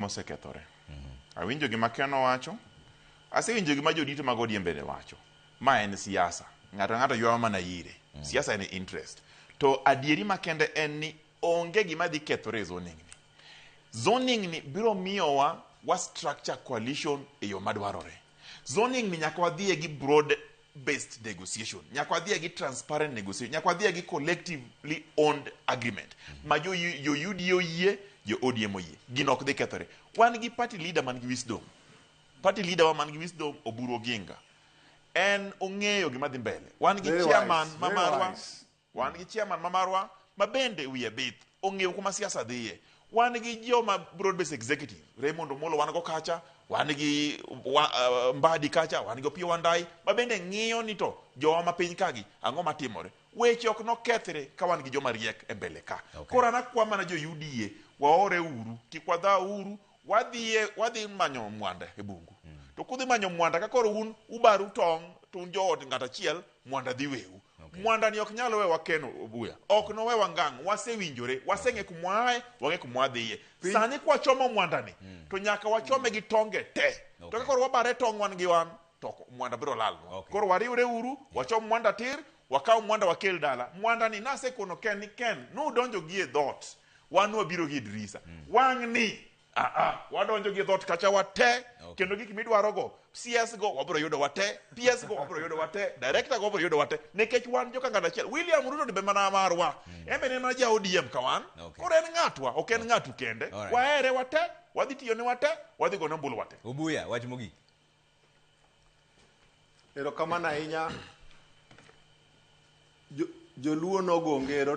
Mosekethore. Awinjo gima Ken owacho, asewinjo gima jodito mag ODM bende wacho. Ma en siasa. Ng'ato ang'ato ywawa mana ire. Siasa en interest. To adieri makende en ni onge gima dhi kethore e zoning ni. Zoning ni biro miyowa wa structure coalition e yo madwarore. Zoning ni nyaka wadhiye gi broad based negotiation, nyaka wadhiye gi transparent negotiation, nyaka wadhiye gi collectively owned agreement ma jo, jo UDA oyie, jo ODM oyie. Gino ok dhi kethore. Wan gi party leader man gi wisdom. Party leader wa man gi wisdom Oburu Oginga. En ong'eyo gima dhi mbele. Wan gi Very chairman wise, ma very marwa wise. Wan gi chairman ma marwa ma bende wiye bith, ong'eyo kuma siasa dhiye. Wan gi joma broad based executive, Raymond Omolo wan go kacha, wan gi wa, Mbadi kacha, wan gi Opiyo Wandayi ma bende ng'iyo ni to jowa ma piny kagi ang'o matimore. Weche ok nokethre ka wan gi joma riek e mbele ka. Okay. Koro an akwa mana jo UDA, waore uru, kik wadhaw uru, wadhiye wadhi manyo mwanda e bungu. To kudhi manyo mwanda ka koro un ubaru tong' to un jood ng'at achiel, mwanda dhi weu. Okay. Mwanda ni ok nyal wewa Ken Obuya. Ok nowewa ngang'. Wasewinjore, waseng'e kumwa ae, wang'e kumwa dhiye. Sani kwachomo mwanda ni, to nyaka wachome gi tonge te. To Okay. ka koro wabare tong' wan gi wan, to ok- mwanda biro lalnwa. Okay. Koro wariwre uru, wachom mwanda tir, wakaw mwanda wakel dala. Mwanda ni nasekono Ken ni Ken, nudonjo gi e dhoot, wan wabiro gi e dirisa. Wang' ni Ah, wadonjo gi dhoot kacha wate Okay. kendo gik midwarogo CS go wabiro yudo wate PS go wabiro yudo wate director go wabiro yudo wate nikech wan joka ng'ato achiel William Ruto ni be mana marwa en be ne mana ja ODM ka wan Okay. koro en ng'atwa ok en ng'atu kende Alright. wahere wate wadhi tiyone wate wadhi gone ombulu wate Obuya, wach mogik. Erokamano ahinya. Joluo nogo ngero